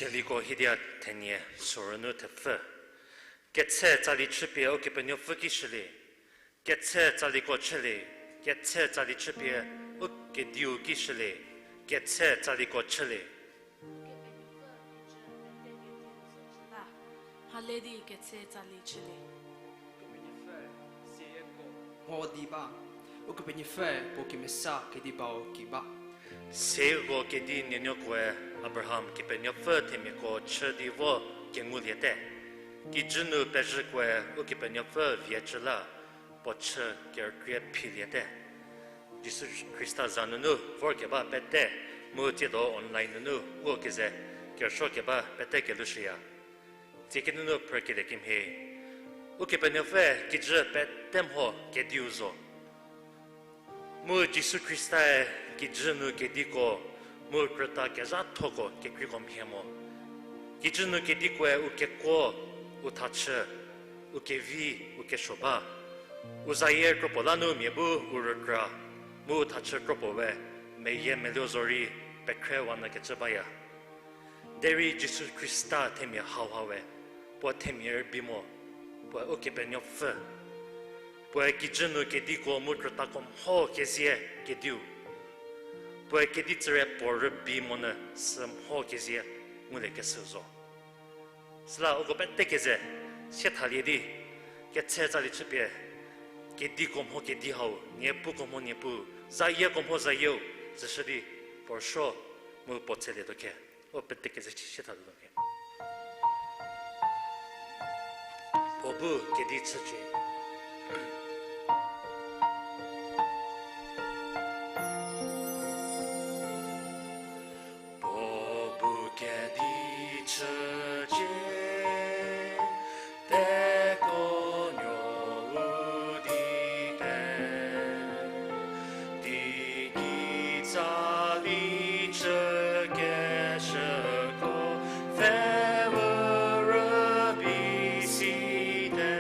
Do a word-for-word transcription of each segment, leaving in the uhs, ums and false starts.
Teliko hidia thenie sorünu thepfü. Ketse tsali chüpie Ukepenuopfü ki shülie. Ketse tsaliko chülie. Ketse tsali chüpie u kediu ki shülie. Ketse tsaliko chülie. Mhale di ketse tsali chülie. Mho di ba, Ukepenuopfü puo kemesa kedi bau ki ba. Sieko kedi nuonuokoe Abraham Kepenuopfü themiako chü di vo kenguliete. Kijü nu pezhükoe Ukepenuopfü vie chü la puo chü kerükrie philiete. Jisu Khrista za nunu vorkeba pete, mu tsiedo online nunu ngukeze kerüsuo keba pete kelushüya. Tsiekinunu phrükelie kemhie, Ukepenuopfü kijü pete mho kediu zo. Mu Jisu Khristae kijü nu kediko mu krüta kezhathoko kekreiko mhie mo. Kijü nu kedikoe u kekuo, u thachü, u kevi, u kesuo ba. U zayie kropuo la nu mia bu u rükra, mu u thachü kropuo we meyie meluo zorei pekhrewa nyü kecü baya. Derei Jisu Khrista themia hauha we, puoe themia rübei mo, puoe Ukepenuopfü. Puoe kijü nu kediko mu krütako mho kezie kediu. Puoe kedi tsüre puo rübei monyü sü mho kezie ngulie keshü zo. Süla uko pete keze sie thalie di, ketse tsali chüpie, kediko mho kedi hau, niepuko mho niepu, zayieko mho zayieu, tsüshü di, puo rüsuo, mu puo tselietuo khe, u pete keze sie thalie tuo khe. Puo bu kedi chücie. Puo bu kedi chücie, teko nuou di te, teigei tsali chükeshüko pfhe u rübei site.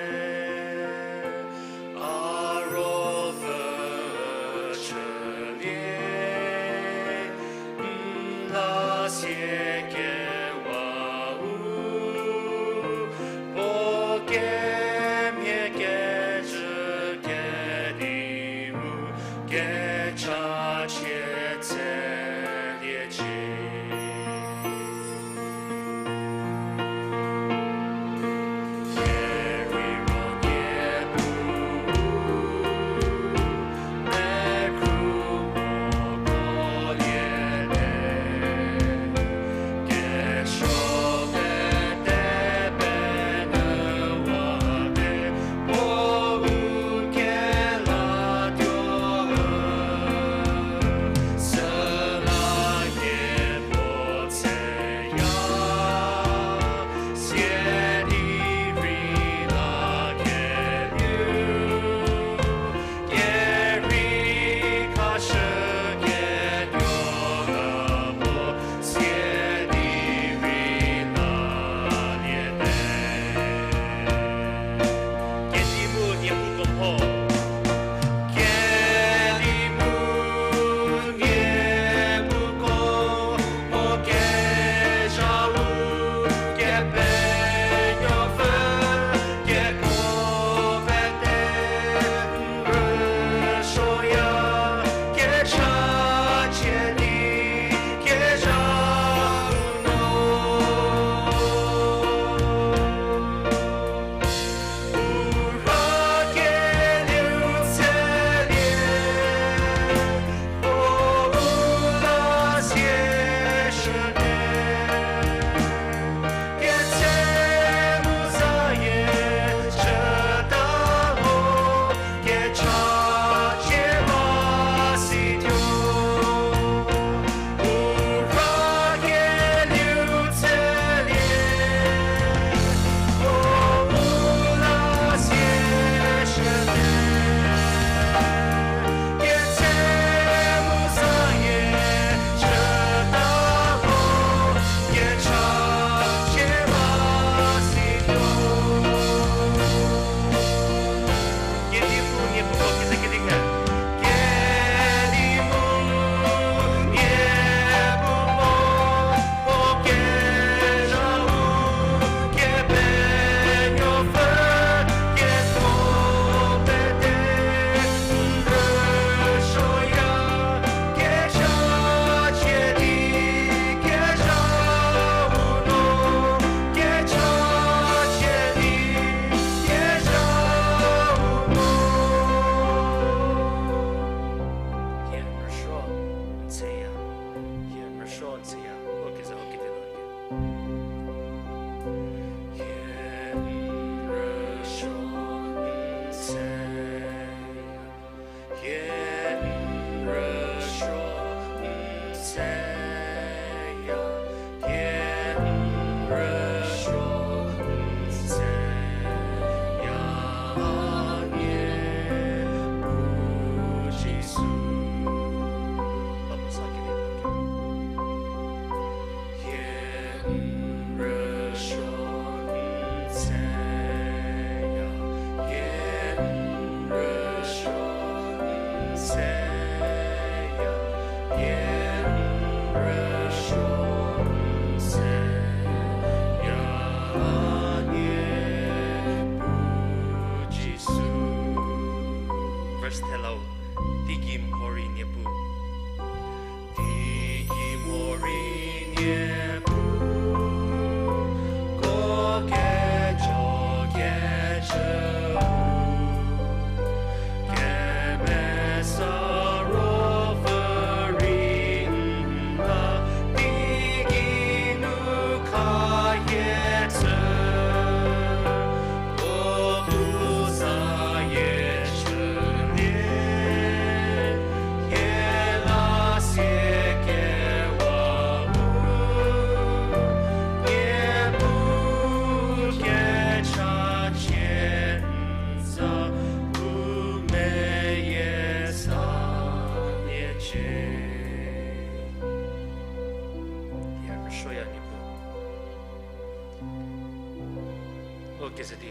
Ko keze di,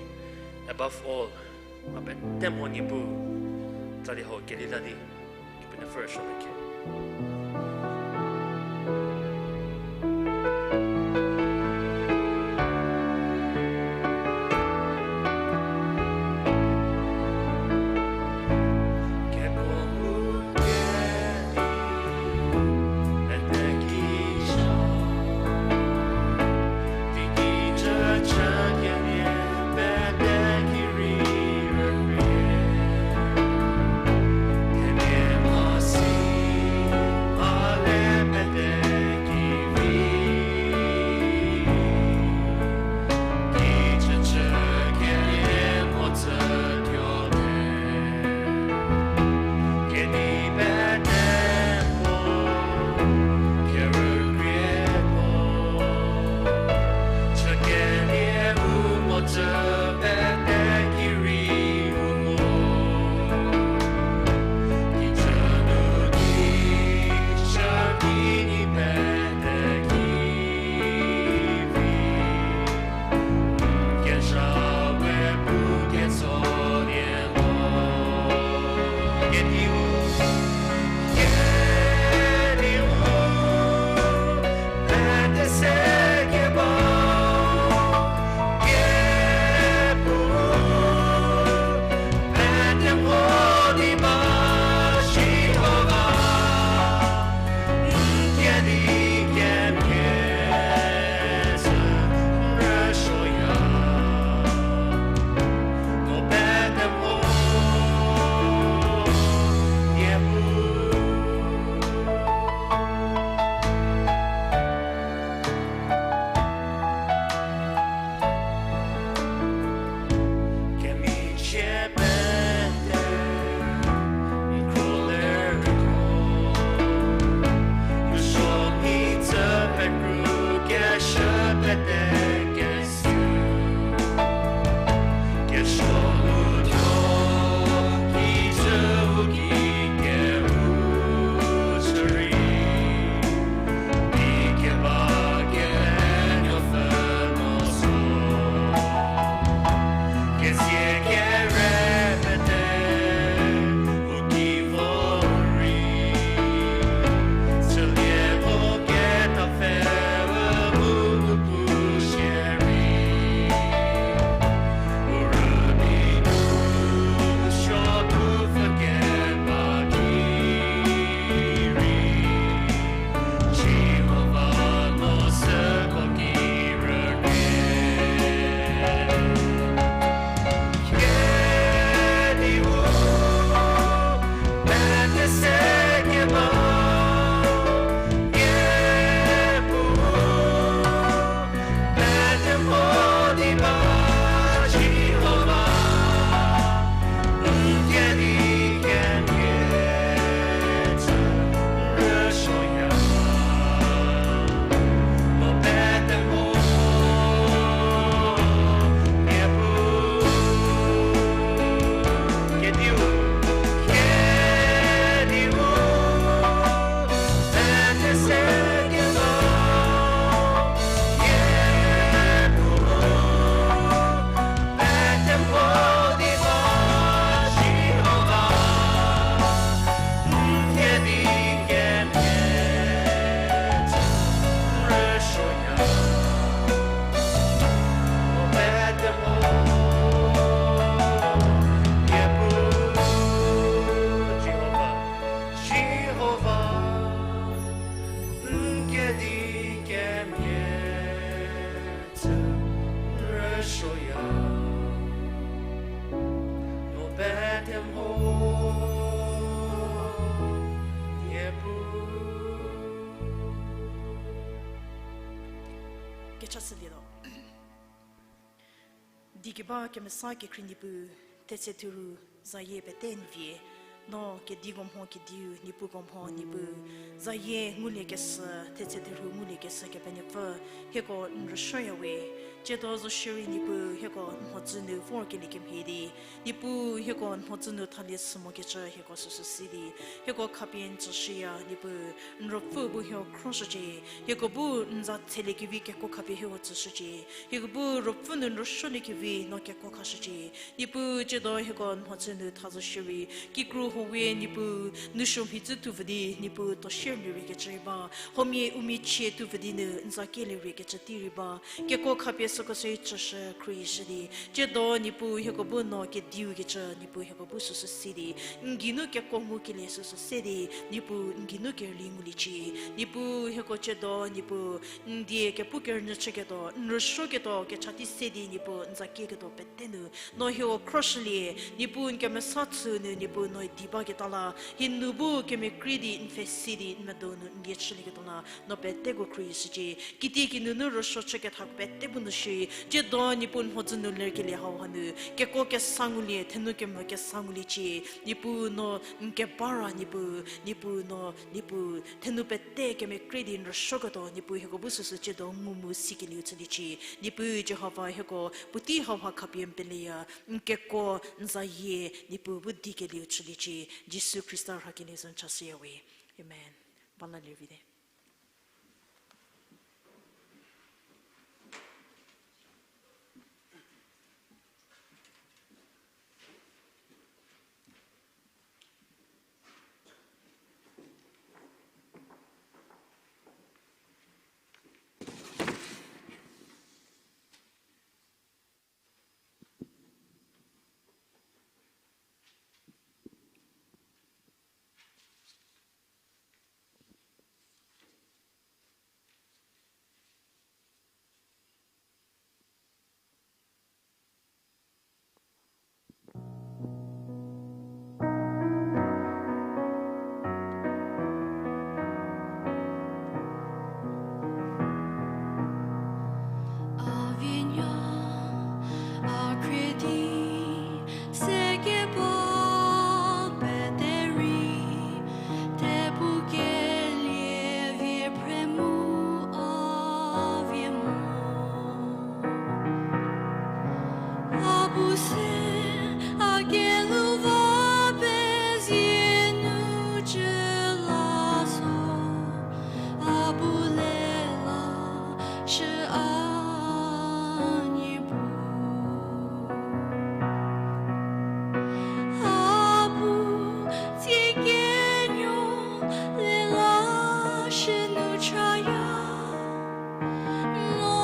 above all, mha pete mho Niepuu, tsali hau kelila di, Kepenuopfü rüsuo mecie. Jihova, Jihova, n kedi kemhie chü n rüsuoya, no pete mho Niepuu. Kecha sülietuo. Di keba kemesa kekhrie Niepuu, thetse thuru zayie pete n vie, no kediko mho kediu, Niepuuko mho Niepuu, zayie ngulie kesü, thetse thuru ngulie kesü Kepenuopfü, hieko n rüsuoya we, Tsiedo zo shierei Niepuu hieko n mhodzü nu vorkelie kemhie di, Niepuu hieko n mhodzü nu thalie sü mokecü hieko süsü si di, hieko khapie n tsüshüya Niepuu, n ruopfü bu hieko khroshücie, hieko bu n za tseliekevi kekuo khapie hieko tsüshücie, hieko bu ruopfü nu n rüsuoliekevi no kekuo khashücie. Niepuu tsiedo hieko n mhodzü nu tha zo shierei, kikru huowe Niepuu, n suo mhicü tuo vü di Niepuu tuo shierei nu rei kecü rei ba, huomia u miachie tuo vü di nu n za kielie rei kecü tei rei ba, kekuo khapie süko se tsüshü khruohishü di, tsiedo Niepuu hieko bu no kediu kecü Niepuu hieko bu süsü si di, n geinu kekuo ngukelie süsü se di, Niepuu n geinu kerüli nguliecie. Niepuu hieko tsiedo Niepuu, n die kepu kerünyü chüketuo, n rüsuoketuo kecha tei se di Niepuu n za kieketuo pete nu no hieko khroshülie, Niepuu n kemesa chü nu Niepuu no di baketa la, hie nu bu kemekrei di n pfhe si di n medo nu n die chülieketuo la, no peteko khruohishücie. Kitiekinu nu rüsuo chükethako pete bu nu shi, tsiedo Niepuu n mhodzü nu lerkelie hau hanu, kekuo kesa ngulie, thenou kemvü kesa nguliecie, Niepuu no n keba ra Niepuu, Niepuu no, Niepuu, thenou pete kemekrei di n rüsuoketuo, Niepuu hieko bu süsü tsiedo ngu mu sikelieu chüliecie, Niepuu Jihova hieko, puotei hauha khapie n peleya, n kekuo, n zayie, Niepuu bu di kelieu chüliecie, Jisu Khrista rhakelie zo n chashüya we. Amen. Ba la lie vite. A vie nuo, a khrie di, sekeba pete rei, thepukelie vie phre mu a vie mo. A bu se a keluva pezie nu cü la so, a bu le la shü a Niepuu. A bu tsie kenuo le la shü nu chaya, no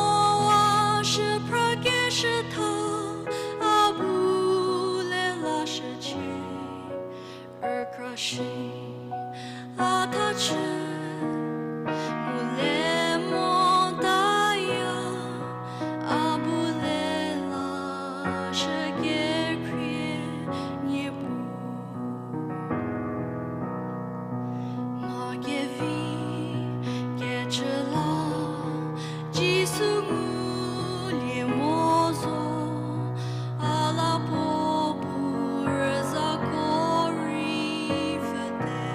a shü phrakeshü tha, a bu le la shücie. Rükra shi a tha chü, mu le motaya, a bu le la shü kekhrie Niepuu. Mha kevi kecü la Jisu ngulie mo zo, a la puo bu rüzako rei pfhüte.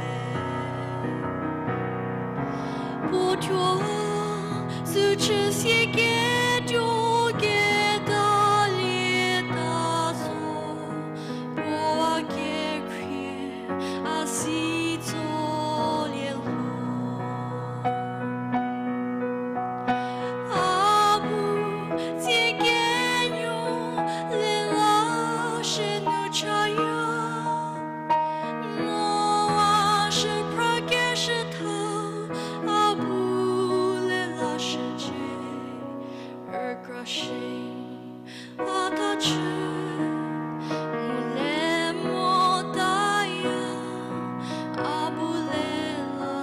Puo thuo a süchü sie ketuo ketalieta zo, puo a kekhrie a si tsolie lho. A bu tsie kenuo le la shü nu chaya, no a shü phrakeshü tha, a bu le la shücie. Rükra shi a tha chü, mu le motaya, a bu le la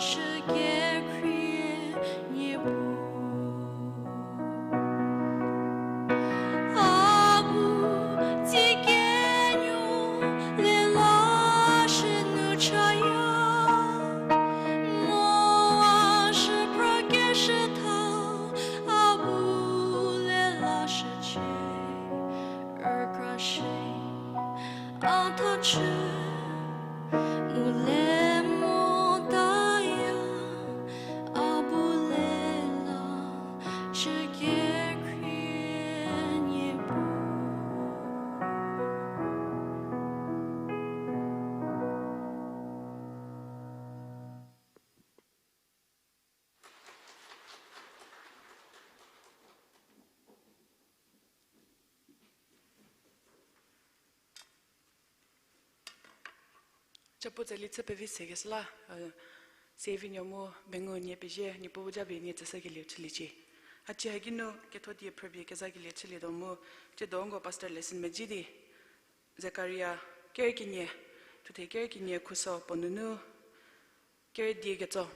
shü kekhrie Niepuu. A bu tsie kenuo le la shü nu chaya, no a shü phrakeshü tha, a bu le la shücie. Rükra shi a tha chü, mu le motaya, a bu le la shü kekhrie Chapu tsali chü pevi sekeshü la, eh, Sevinuo mu Bengu nie pezie, Niepuu bu japie nie tsüshükelie chüliecie. A cie haki nu ketho die phrüpie kezakelie chülietuo mu, tsiedo nko pastor lesson medzi di, Zekaria ker kenie, thuthe ker kenie khuso puo nunu ker die ketso,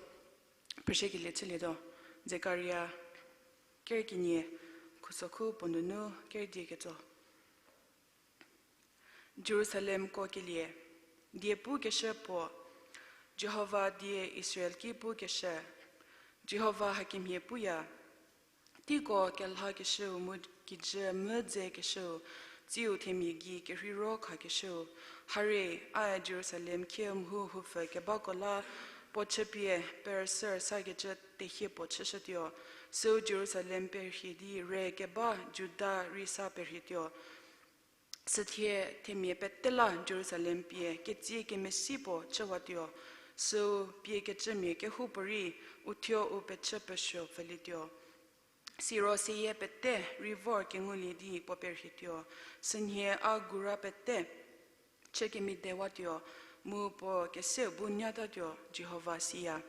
phrüshükelie chülietuo. Zekaria ker kenie khuso khu puo nunu ker die ketso. Jerusalem ko kelie. Die pukeshü puo. Jihova die Israel ki pukeshü. Jihova hakemhie puya, teiko kelhakeshüu mu kijü mvü dzekeshüu, tsiu themia gei kerheiro khakeshüu. Hare, ae Jerusalem khie mhu hupfü kebako la puo chüpie perüsü rüsakecü tehie puo chüshütuo. Süu Jerusalem perhie di re keba Juda rei sa perhietuo. Süthie themia pete la Jerusalem pie ketsie kemesi puo chüwatuo. Süu pie kecümia kehoupuorei uthuo u pechü pesuo pfülietuo. Siro seyie pete rei vor kengulie di puo perhietuo. Sünhie a gura pete chü kemidewatuo, mu puo keseu bu nyatatuo, Jihova siya.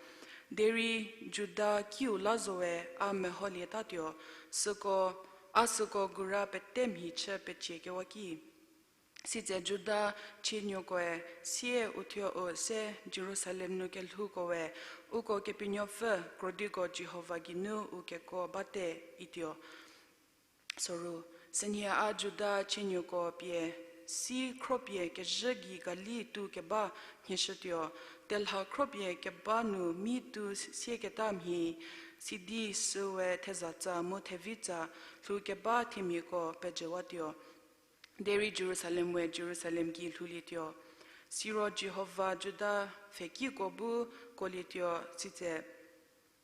Derei Juda kiu la zowe a meholie tatuo, süko, a süko gura pete mhi chü pecie kewa ki. Sitse Juda chienuokoe sie uthuo u se Jerusalem nu kelhouko we, uko Kepenuopfü krodiko Jihova geinu u keko bate ituo. Soru, sünhie a Juda chienuoko pie, si khropie kezhü gei Galil tu keba mhieshütuo, telha khropie keba nu mi tu sieketa mhie, sidi süwe thezatsa mu thevitsa lhou keba themiako pejüwatuo. Derei Jerusalem we Jerusalem gei lhoulietuo. Siro Jihova Juda pfhekiko bu kuolietuo, sitse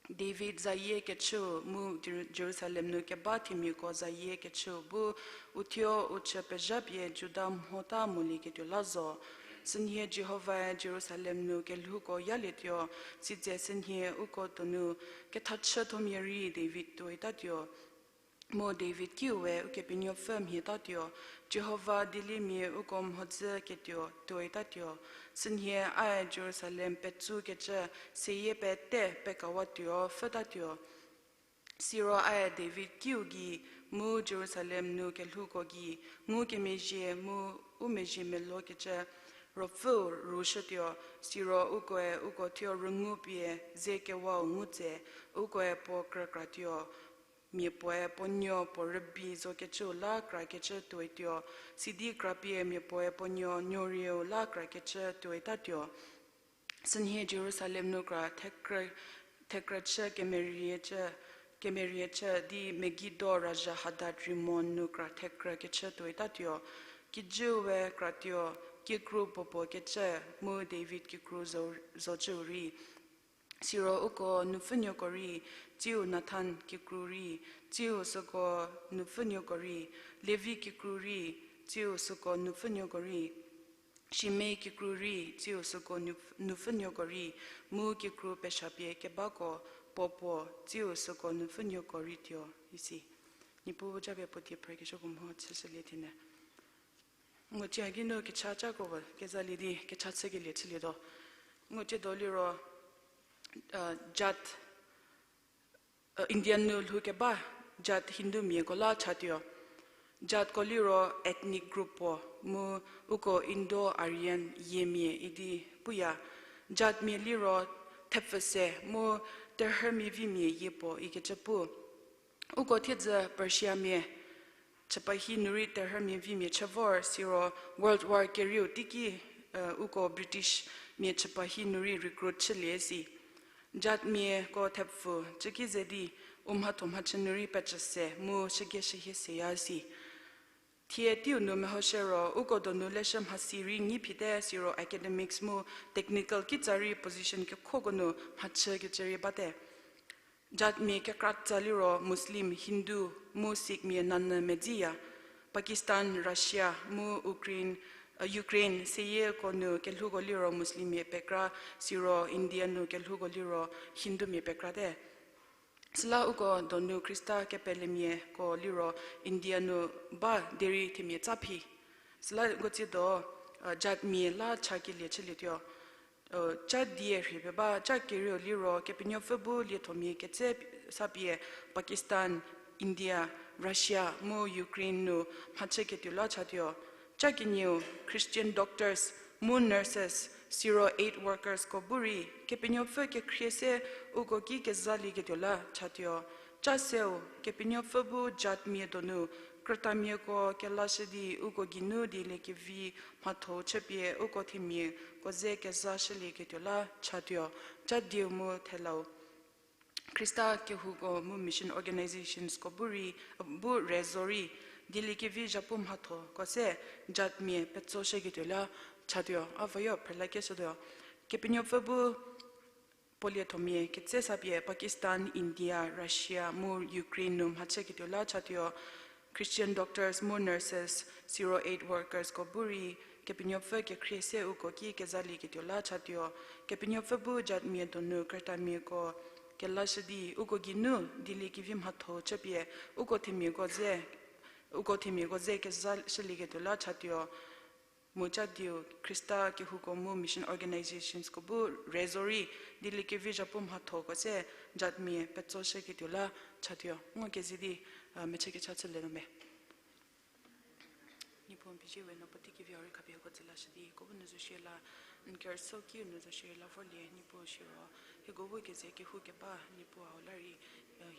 David zayie kechüu mu Jer-, Jerusalem nu keba themiako zayie kechüu bu uthuo u chü pezhapie Juda mhota molieketuo la zo. Sünhie Jihovae Jerusalem nu kelhouko yalietuo, sitse sünhie uko donu kethachüthomia rei David tuoitatuo. Mu David kiu we Ukepenuopfü mhietatuo, Jihova dieliemia uko mhodzü ketuo tuoitatuo. Sünhie ae Jerusalem petsukecü seyie pete pekawatuo pfhütatuo. Siro ae David kiu gei mu Jerusalem nu kelhouko gei ngukemezhie mu u mezhie melokecü Ruopfüu rüshütuo, siro ukoe uko thuo rüngupie ze kewau ngu tse, ukoe puo krükratuo, mia puoe puo nuo puo rübei zokecüu la krakecü tuoituo, sidi krapie mia puoe puo nuo nuorieu la krakecü tuoitatuo. Sünhie Jerusalem nu kra thekrü, thekrüchü kemeriecü, kemeriecü di Megido razha Hadad Rimon nu kra thekrükecü tuoitatuo. Kijüu we kratuo, kikru puopuo kecü mu David kikru zo, zocüu rei. Siro uko nupfhünuoko rei, tsiu Nathan kikru rei, tsiu süko nupfhünuoko rei, Levi kikru rei, tsiu süko nupfhünuoko rei, Shimei kikru rei, tsiu süko nupf-, nupfhünuoko rei, mu kikru peshapie kebako puopuo, tsiu süko nupfhünuoko rei tuo, isi. Niepuu japie puo die phrükeshüko mho chüshülie thienyü. Ngu cie haki nu kecha cako ba kezalie di kecha chükelie chülietuo. Ngu cie do liro, uh, jat, Indian nu lhou keba jat Hindumiako la chatuo. Jatko liro ethnic group puo mu uko Indo-Aryan yiemia idi puya. Jatmia liro thepfü se mu terhümia vimia yie puo ikecü pu. Uko thiedzü Persiamia chüpahi nu rei terhümia vimia chü vor siro World War kerieu teiki, uko Britishmia chüpahi nu rei recruit chülie si. Jatmiako thepfü cüki ze di u mhatho mhachü nu rei pecü se mu shügie shühie seya si. Thie teiu nu mehoshü ro uko donu leshü mhasi rei nyi phite siro academics mu technical kitsa rei position kekhoko nu mhachükecü rei bate. Jatmia kekratsa liro Muslim, Hindu mu Sikhmia nanyü medziya. Pakistan, Russia mu Ukraine, Ukraine seyieko nu kelhouko liro Muslimmia pekra, siro India nu kelhouko liro Hindumia pekrate. Süla uko donu Khrista kepelemiako liro India nu ba derei themia tsa phi. Süla uko tsiedo jatmia la chakelie chülietuo. Ca die rhie pie ba, ca kerieu liro Kepenuopfü bu liethomia ketse sapie Pakistan, India, Russia mu Ukraine nu mhachüketuo la chatuo. Ca kenieu Christian doctors mu nurses, siro aid workersko bu rei Kepenuopfü kekhrie se uko ki kezalieketuo la chatuo. Ca seu Kepenuopfü bu jatmia donu krütamiako kelashü di uko geinu dieliekevi mhatho chüpie uko themiako ze kezashülieketuo la chatuo. Ca dieu mu thelau Khrista kehouko mu mission organizationsko bu rei, bu re zorei, dieliekevi zhapu mhathoko se jatmia petsoshüketuo la chatuo. A vayo phrelakeshütuo. Kepenuopfü bu puo liethomia ketse sapie Pakistan, India, Russia mu Ukraine nu mhachüketuo la chatuo. Christian doctors mu nurses, siro aid workersko bu rei Kepenuopfü kekhrie se uko ki kezalieketuo la chatuo. Kepenuopfü bu jatmia donu krütamiako kelashü di uko geinu dieliekevi mhatho chüpie uko themiako ze, uko themiako ze kezashülieketuo la chatuo. Mu ca dieu Khrista kehouko mu mission organizationsko bu re zorei, dieliekevi zhapu mhathoko se jatmia petsoshüketuo la chatuo. Ngo keze di mechükecha chülie nu me. Niepuu n pezie we, no puotei kevi hau rei khapie hieko tsü lashü di, hieko bu nu zo shie la, n kerüsuo kiu nu zo shie la vorlie, Niepuu siro, hieko bu keze kehou keba, Niepuu hau la rei,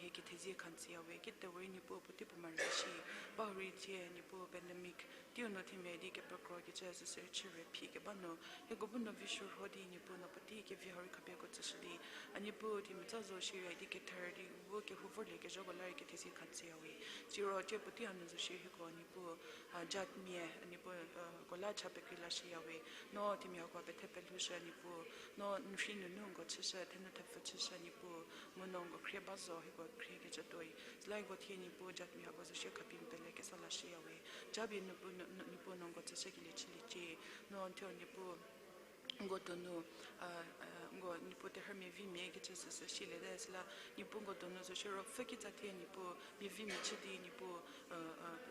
hie kethezie kha n tsüya we, kitewe rei Niepuu puotei puo mari shi, ba hurei thie Niepuu pandemic, teiu nu themia di kepekro kecü süsü chü rei phi keba nu, hieko bu nu vi shürho di Niepuu no puotei kevi hau rei khapie hieko tsüshü di, a Niepuu themia tsa zo shierei di kether di u bu kehou vorlie kezhako la rei kethezie kha n tsüya we. Siro thie puotei hanu zo shie hieko Niepuu, jatmia, Niepuu, ko la cha pekrei lashüya we. No themia hako pethe pelhoushü Niepuu, no n rhi nunu nko chüshü, thenu thepfü chüshü Niepuu, mu no nko khrie ba zo hieko khrie kecü tuoi. Süla hieko thie Niepuu jatmia hako zo shie khapie n pele kesa lashüya we. Japie Niepuu, Niepuu no nko tsüshükelie chüliecie, no n thuo Niepuu nko donu, nko Niepuu terhü mia vi mia kecü süsü shiliete süla, Niepuu nko donu zo shie ruopfü kitsa thie Niepuu mia vi mia chü di Niepuu,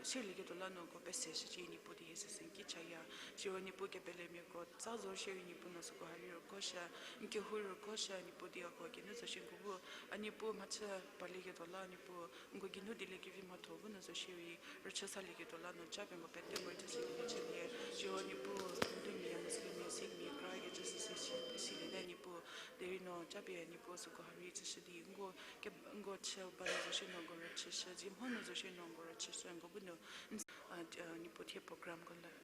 sirlieketuo la no nko pese shücie Niepuu di hie süsü n ki chaya. Siro Niepuu kepelemiako tsa zo shierei Niepuu no süko ha rei rükoshü, n kehou rükoshü Niepuu di ako geinu zo shie nko bu, a Niepuu mhachü palieketuo la Niepuu, nko geinu dieliekevi mhatho bu nu zo shierei, rüchü salieketuo la no japie nko pete mori chüshükelie chülie, siro Niepuu, Hindumia, Muslimmia, Sikhmia, kra kecü süsü si, siliete Niepuu, derei no japie Niepuu süko ha rei tsüshü di, nko, ke, nko chü ba nu zo shie no nko rüchüshü, zie mho nu zo shie no nko rüchüshü, nko bu nu, n, Niepuu thie programko la,